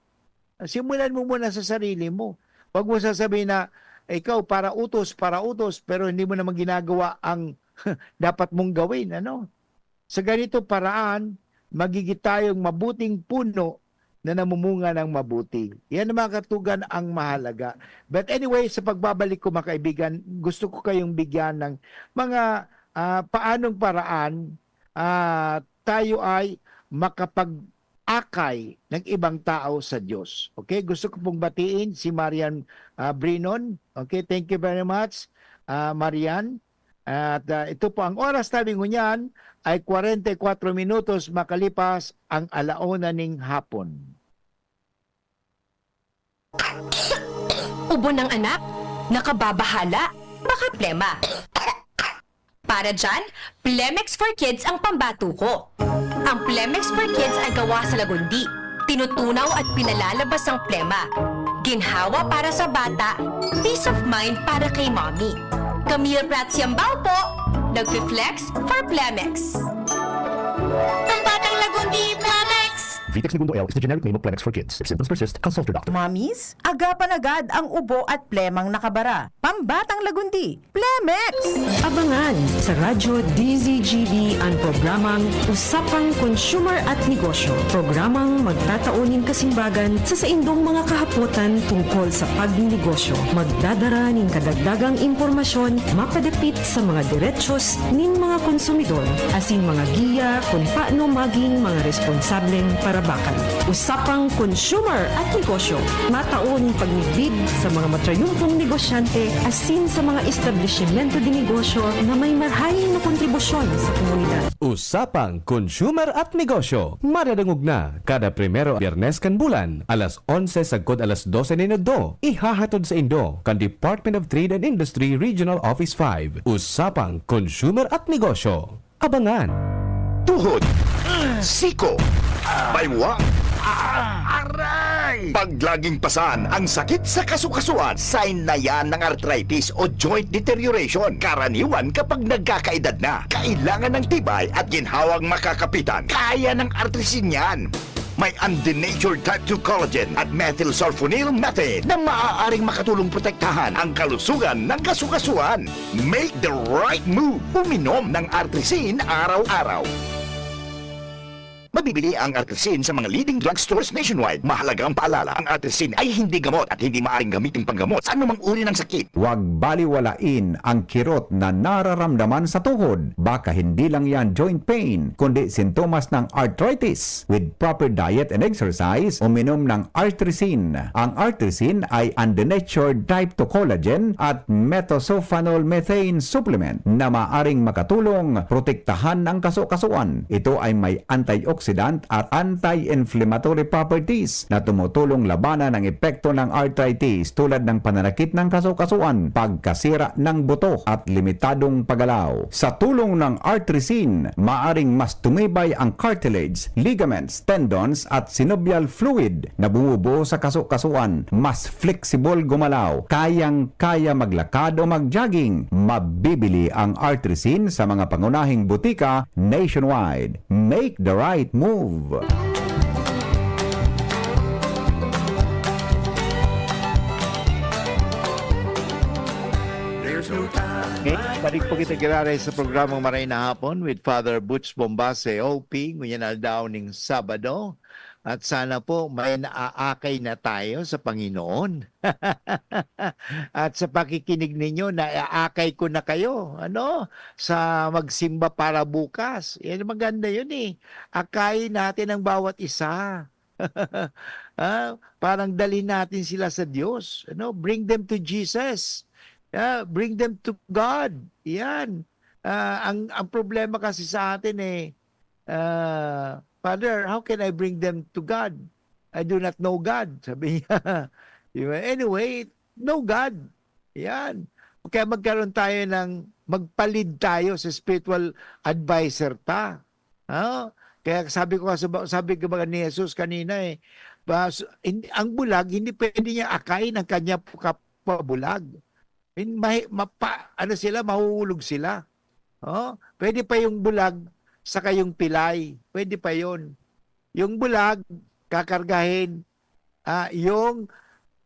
Simulan mo muna sa sarili mo. Huwag mo sasabihin na ikaw para utos, para utos, pero hindi mo naman ginagawa ang dapat mong gawin, ano? Sa ganito paraan, magigit tayong mabuting puno na namumunga ng mabuti. Yan, mga katugan, ang mahalaga. But anyway, sa pagbabalik ko, mga kaibigan, gusto ko kayong bigyan ng mga, ah, paanong paraan, ah, tayo ay makapag-, akay ng ibang tao sa Diyos. Okay, gusto ko pong batiin si Marian, ah, Brinon. Okay, thank you very much, ah, Marian. At, ah, ito po, ang oras tabi ngunyan ay kwarenta y kwatro minutos makalipas ang ala una ning hapon. Ubo ng anak, nakababahala, baka plema. Para dyan, Plemex for Kids ang pambato ko. Ang Plemex for Kids ay gawa sa lagundi. Tinutunaw at pinalalabas ang plema. Ginhawa para sa bata, peace of mind para kay mommy. Camille Prats Yambao po, nagfi-flex for Plemex. Pambatang lagundi, Plemex! Vitex Negundo L is the generic name of Plemex for kids. If symptoms persist, consult your doctor. Mommies, agapan agad ang ubo at plemang nakabara. Pambatang lagundi, Plemex! Abangan sa Radyo D Z G B ang programang Usapang Consumer at Negosyo. Programang magtatao nin kasimbagan sa saindong mga kahapotan tungkol sa pagnenegosyo. Magdadara nin kadagdagang impormasyon mapadapit sa mga derechos nin mga konsumidor asin mga giya kun paano maging mga responsableng parabakan. Usapang Consumer at Negosyo, matao nin pagmidbid sa mga matrayumpong negosyante asin sa mga establisimento de negosyo na may marahay na kontribusyon sa komunidad. Usapang Consumer at Negosyo, madadangog na kada primero Biyernes kan bulan, alas onse sagkod alas dose nin udto. Ihahatod saindo kan Department of Trade and Industry Regional Office five. Usapang Consumer at Negosyo. Abangan! Tuhod, siko, baywang, aray! Paglaging pasan ang sakit sa kasukasuan, sign na yan ng arthritis o joint deterioration. Karaniwan kapag nagkakaedad na, kailangan ng tibay at ginhawang makakapitan. Kaya ng Artrisin yan. May undenatured type two collagen at methylsulfonyl methane na maaaring makatulong protektahan ang kalusugan ng kasukasuan. Make the right move. Uminom ng Artrisin araw-araw. Mabibili ang Artrisin sa mga leading drugstores nationwide. Mahalagang paalala, ang Artrisin ay hindi gamot at hindi maaaring gamitin panggamot sa anumang uri ng sakit. Huwag baliwalain ang kirot na nararamdaman sa tuhod. Baka hindi lang yan joint pain, kundi sintomas ng arthritis. With proper diet and exercise, uminom ng Artrisin. Ang Artrisin ay undenatured type two collagen at methylsulfonyl methane supplement na maaring makatulong protektahan ang kasukasuan. Ito ay may antioxidant at anti-inflammatory properties na tumutulong labanan ang epekto ng arthritis tulad ng pananakit ng kasukasuan, pagkasira ng buto at limitadong paggalaw. Sa tulong ng Artrisin, maaring mas tumibay ang cartilage, ligaments, tendons at synovial fluid na bumubuo sa kasukasuan. Mas flexible gumalaw, kayang-kaya maglakad o mag-jogging. Mabibili ang Artrisin sa mga pangunahing butika nationwide. Make the right move! Okay, balik po kita giraray sa programang Maray na Hapon with Father Butch Bombase, O P, ngunyan aldaw ning Sabado. At sana po may naaakay na tayo sa Panginoon. At sa pakikinig ninyo, naaakay ko na kayo, ano, sa magsimba para bukas. Yan, maganda yun eh. Akayin natin ang bawat isa. Ah, parang dalhin natin sila sa Diyos, ano? Bring them to Jesus. Yeah, bring them to God. Yan. Ah, ang ang problema kasi sa atin eh, ah, "Father, how can I bring them to God? I do not know God," sabi niya. Di ba? Anyway, know God. Yan. Kaya magkaroon tayo ng, magpa-lead tayo sa spiritual adviser ta. Ah, kaya sabi ko nga sa ba-, sabi ko ba ni Jesus kanina eh, ba, s-, hindi, ang bulag hindi pwede niya akayin ang kanya kapabulag. In, mahi-, mapa-, ano sila, mahuhulog sila. Oh, pwede pa yung bulag saka yung pilay. Pwede pa yon. Yung bulag, kakargahin, ah, yung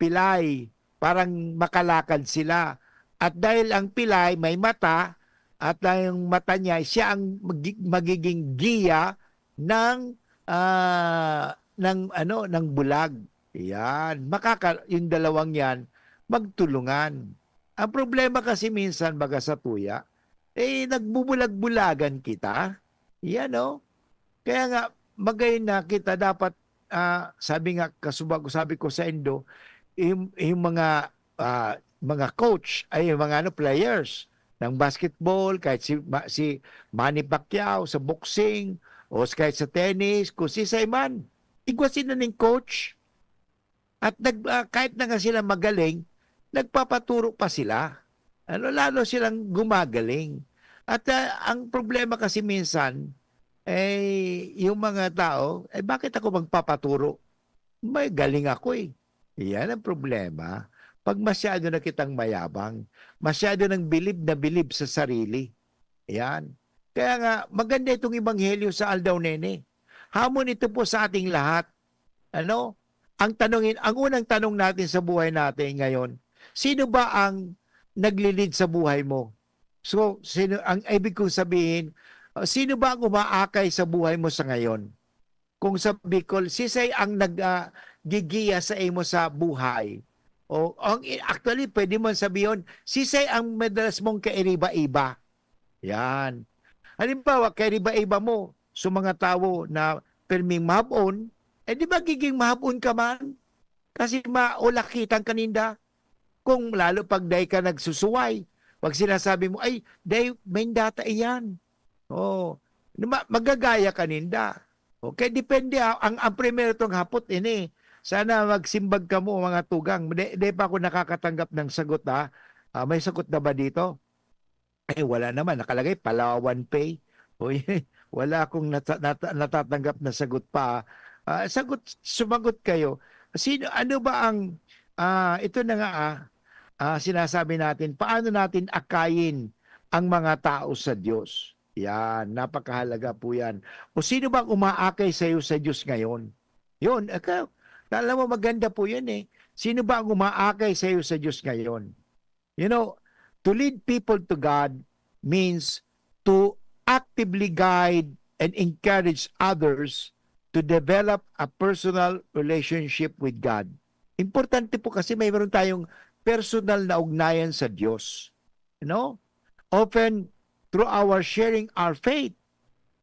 pilay, parang makalakad sila. At dahil ang pilay may mata, at ang mata niya, siya ang magi-, magiging giya ng, ah, ng ano, ng bulag. Yan, makaka-, yung dalawang yan, magtulungan. Ang problema kasi minsan, baga sa tuya, eh, nagbubulag-bulagan kita. Yan, no? Kaya nga, magay na kita dapat, ah, sabi nga, kasubag ko, sabi ko sa Indo, yung, yung mga, ah, mga coach, ay, yung mga, ano, players ng basketball, kahit si Ma-, si Manny Pacquiao sa boxing, o s-, kahit sa tennis, kung si Simon, igwa sila ning coach. At nag-, ah, kahit na nga sila magaling, nagpapaturo pa sila. Ano, lalo silang gumagaling. At, ah, ang problema kasi minsan, eh, yung mga tao, "Eh, bakit ako magpapaturo? May galing ako, eh." Yan ang problema. 'Pag masyado na kitang mayabang, masyado nang bilib na bilib sa sarili. Yan. Kaya nga, maganda itong ebanghelyo sa aldaw nene. Hamon ito po sa ating lahat. Ano? Ang tanongin, ang unang tanong natin sa buhay natin ngayon, sino ba ang nagli-lead sa buhay mo? So, sino, ang ibig kong sabihin, uh, sino ba ang umaakay sa buhay mo sa ngayon? Kung sa Bicol, sisay ang nag, ah, gigiya sa imo sa buhay? O, ang, actually, pwede mo sabihon, sisay ang madalas mong kairiba-iba? Yan. Halimbawa, kairiba-iba mo sa mga tawo na pirming mahabon, eh, di magiging mahabon ka man? Kasi maulakitan ka ninda. Kung lalo 'pag dai ka nagsusuway, 'pag sinasabi mo, "Ay, dai, may data iyan." Oo. Ma-, magagaya ka ninda. Okay, depende, ah. Ang, ang primero tong hapot ini. Sana magsimbag kamo, mga tugang. Dai, dai pa ako nakakatanggap ng sagot, ha. Ah, may sagot na ba dito? Eh, wala naman. Nakalagay, Palawan Pay. Uy, wala akong nata-, nata-, natatanggap na sagot pa. Ah, sagot, sumagot kayo. Sino, ano ba ang, ah, ito na nga, ah, ah, sinasabi natin, paano natin akayin ang mga tao sa Diyos? Yan, napakahalaga po yan. O sino bang umaakay sa'yo sa Diyos ngayon? Yun, ikaw, alam mo, maganda po yun eh. Sino ba ang umaakay sa'yo sa Diyos ngayon? You know, to lead people to God means to actively guide and encourage others to develop a personal relationship with God. Importante po kasi mayroon tayong personal na ugnayan sa Diyos. You know? Often, through our sharing our faith.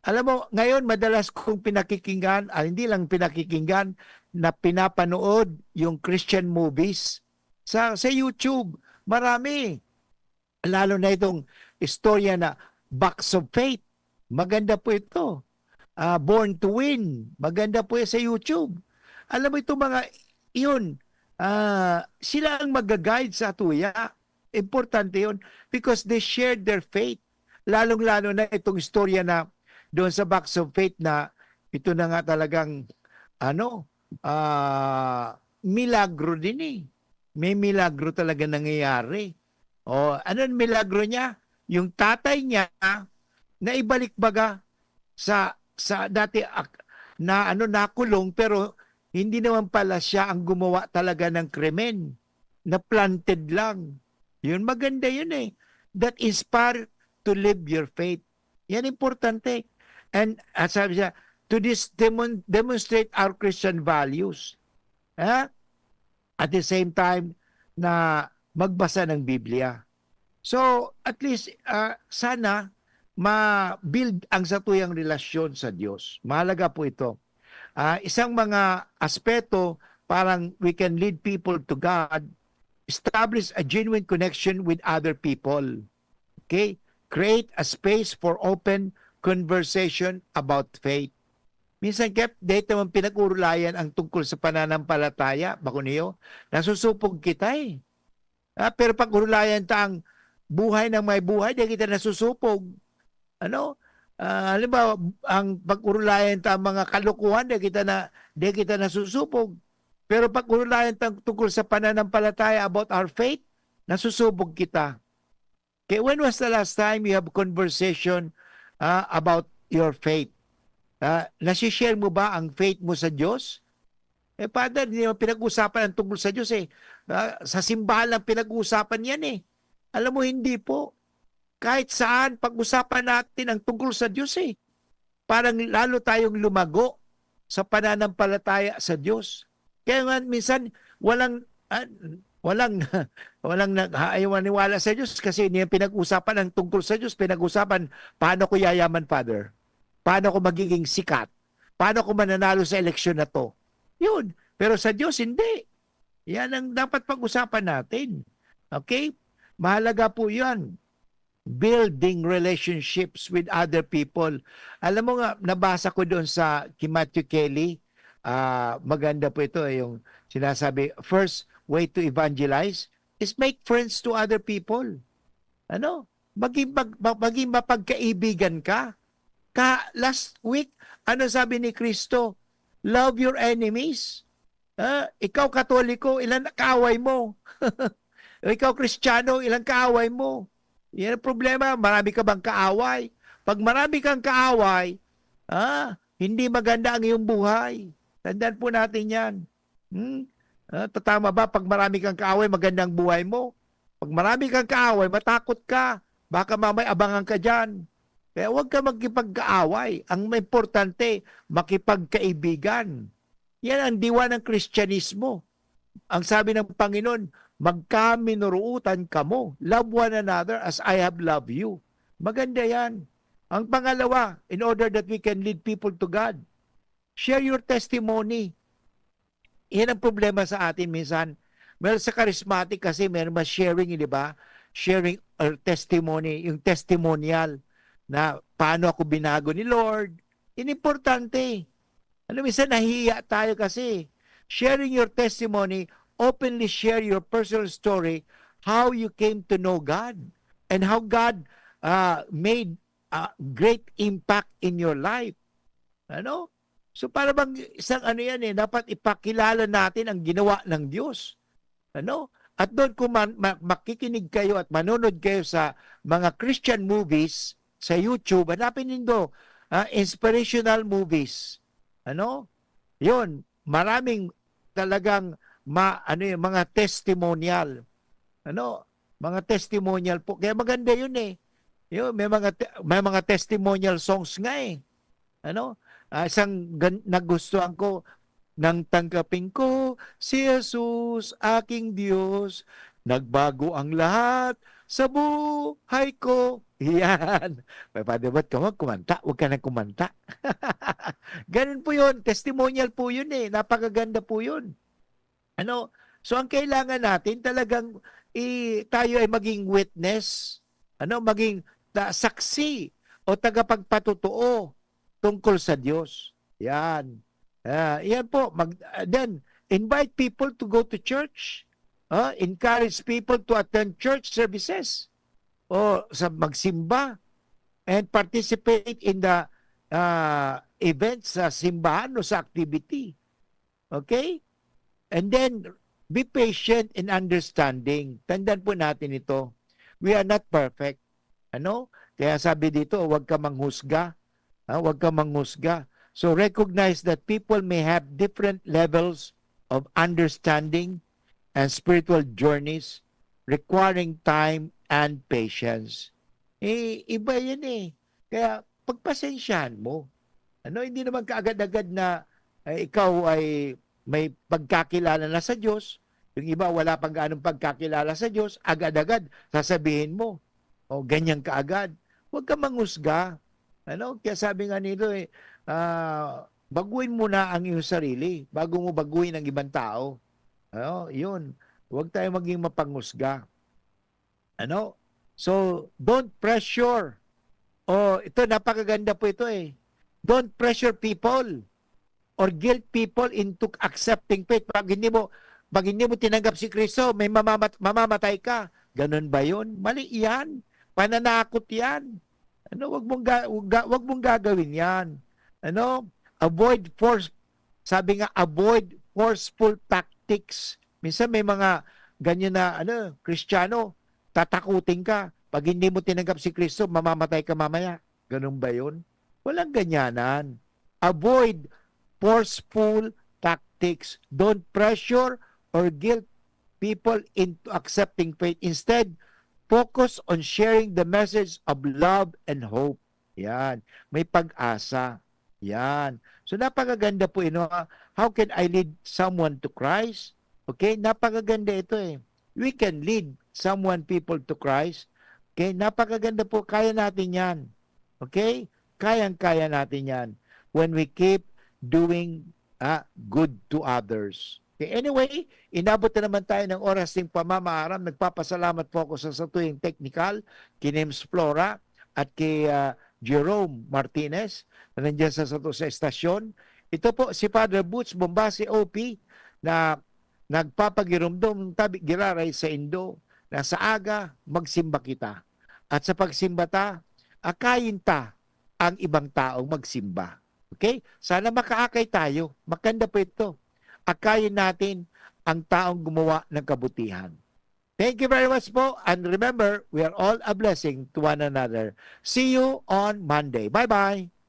Alam mo, ngayon, madalas kong pinakikinggan, ah, hindi lang pinakikinggan, na pinapanood yung Christian movies sa, sa YouTube. Marami. Lalo na itong istorya na Box of Faith. Maganda po ito. Ah, Born to Win. Maganda po yan sa YouTube. Alam mo, itong mga, yun, ah, sila ang mag-guide sa tuya. Importante yun because they shared their faith. Lalong-lalo na itong istorya na doon sa Box of Faith na ito na nga talagang, ano, ah, milagro din eh. May milagro talaga nangyayari. O, ano ang milagro niya? Yung tatay niya, naibalik baga sa, sa dati ak-, na ano, nakulong, pero hindi naman pala siya ang gumawa talaga ng krimen. Na-planted lang. Yun, maganda yun eh. That inspire to live your faith. Yan importante. And, ah, sabi siya, to dis-, demon-, demonstrate our Christian values. Ha? At the same time, na magbasa ng Biblia. So, at least, ah, sana ma-build ang satuyang relasyon sa Diyos. Mahalaga po ito. Ah, isang mga aspeto, parang we can lead people to God, establish a genuine connection with other people. Okay? Create a space for open conversation about faith. Minsan, Kep, dahil naman pinag-urulayan ang tungkol sa pananampalataya, bako niyo, nasusupog kita eh. Ah, pero pag-urulayan ta ang buhay ng may buhay, di kita nasusupog. Ano? Ah, halimbawa, ang pag-urulayan ta ang mga kalokohan, di kita na, di kita nasusupog. Pero pag-urulayan ta ang tungkol sa pananampalataya, about our faith, nasusubog kita. Kaya when was the last time you have conversation, ah, about your faith? Ah, nasi-share mo ba ang faith mo sa Diyos? Eh, Father, hindi naman pinag-uusapan ang tungkol sa Diyos eh. Ah, sa simbahan lang pinag-uusapan yan eh. Alam mo, hindi po. Kahit saan, pag-usapan natin ang tungkol sa Diyos eh. Parang lalo tayong lumago sa pananampalataya sa Diyos. Kaya nga minsan, walang, ah, walang, walang nag-, ayaw maniwala sa Diyos kasi hindi yan pinag-usapan ang tungkol sa Diyos. Pinag-usapan, paano ko yayaman, Father? Paano ko magiging sikat? Paano ako mananalo sa eleksyon na 'to? Yun. Pero sa Diyos, hindi. Yan ang dapat pag-usapan natin. Okay? Mahalaga po yan. Building relationships with other people. Alam mo nga, nabasa ko doon sa kay Matthew Kelly, ah, maganda po ito, eh, yung sinasabi, first way to evangelize is make friends to other people. Ano? Maging mag ma maging mapagkaibigan ka. Ka last week, ano sabi ni Kristo? "Love your enemies." Ah, ikaw Katoliko, ilan kaaway mo? Ikaw Kristiyano, ilan kaaway mo? Yan ang problema, marami ka bang kaaway? 'Pag marami kang kaaway, ah, hindi maganda ang iyong buhay. Tandaan po natin yan. Hmm? Ah, tatama ba 'pag marami kang kaaway, maganda ang buhay mo? 'Pag marami kang kaaway, matakot ka. Baka mamaya abangan ka diyan. Kaya huwag ka makipagkaaway. Ang importante, makipagkaibigan. Yan ang diwa ng Kristyanismo. Ang sabi ng Panginoon, "Magkaminorootan kamo. Love one another as I have loved you." Maganda yan. Ang pangalawa, in order that we can lead people to God, share your testimony. Yan ang problema sa atin minsan. Well, sa charismatic kasi, meron mas sharing, di ba? Sharing or testimony, yung testimonial na paano ako binago ni Lord. Yan importante. Ano, minsan nahihiya tayo kasi. Sharing your testimony, openly share your personal story, how you came to know God, and how God, ah, made a great impact in your life. Ano? So, para bang isang ano yan eh, dapat ipakilala natin ang ginawa ng Diyos. Ano? At doon kung man ma makikinig kayo at manonood kayo sa mga Christian movies sa YouTube, hanapin nindo, ah, inspirational movies. Ano? Yun, maraming talagang ma ano yun, mga testimonial. Ano? Mga testimonial po. Kaya maganda yun eh. Yun, may mga te may mga testimonial songs nga eh. Ano? Ah, isang gan nagustuhan ko, "Nang tanggapin ko si Jesus, aking Diyos, nagbago ang lahat sa buhay ko." Yan. May padibat ka, "Wag kumanta, wag ka nang kumanta." Ganun po yun, testimonial po yun eh, napakaganda po yun. Ano? So, ang kailangan natin talagang i tayo ay maging witness, ano, maging ta saksi o tagapagpatotoo tungkol sa Diyos. Yan. Ah, yan po, mag ah, then invite people to go to church. Ah, encourage people to attend church services o sa magsimba and participate in the, ah, events sa simbahan o sa activity. Okay? And then, be patient and understanding. Tandaan po natin ito. We are not perfect. Ano? Kaya sabi dito, "Huwag ka manghusga." Ha? "Huwag ka manghusga." So, recognize that people may have different levels of understanding and spiritual journeys requiring time and patience. Eh, iba yan eh. Kaya, pagpasensyahan mo. Ano, hindi naman kaagad-agad na, eh, ikaw ay may pagkakilala na sa Diyos, yung iba wala pang gaanong pagkakilala sa Diyos, agad-agad sasabihin mo, "Oh, ganyan ka agad." Huwag ka manghusga. Ano, kaya sabi nga nito eh, ah, "Baguhin mo na ang iyong sarili bago mo baguhin ang ibang tao." Ano, yun. Huwag tayo maging mapanghusga. Ano? So, don't pressure. Oh, ito, napakaganda po ito eh. Don't pressure people or guilt people into accepting faith. Pag hindi mo, pag hindi mo tinanggap si Kristo, may mamamat-, mamamatay ka. Ganun ba yun? Mali yan. Pananakot yan. Ano, wag mong ga-, wag ga-, wag mong gagawin yan. Ano? Avoid force, sabi nga, avoid forceful tactics. Minsan may mga ganyan na, ano, Kristiyano, tatakutin ka. Pag hindi mo tinanggap si Kristo, mamamatay ka mamaya. Ganun ba yun? Walang ganyanan. Avoid forceful tactics. Don't pressure or guilt people into accepting faith. Instead, focus on sharing the message of love and hope. Yan. May pag-asa. Yan. So, napakaganda po, you know, ah, how can I lead someone to Christ? Okay? Napakaganda ito eh. We can lead someone, people to Christ. Okay? Napakaganda po. Kaya natin yan. Okay? Kayang-kaya natin yan. When we keep doing ah, good to others. Okay, anyway, inabot na naman tayo ng oras ng pamamaaram. Nagpapasalamat po ako sa satuyang technical, Kinems Flora, at kay ah, Jerome Martinez na nandiyan sa sato sa estasyon. Ito po si Father Boots Bombase O P na nagpapagiromdom ng tabi giraray sa Indo na sa aga, magsimba kita. At sa pagsimba ta, akayin ta ang ibang taong magsimba. Okay? Sana makaakay tayo. Maganda po ito. Akayin natin ang taong gumawa ng kabutihan. Thank you very much po. And remember, we are all a blessing to one another. See you on Monday. Bye-bye.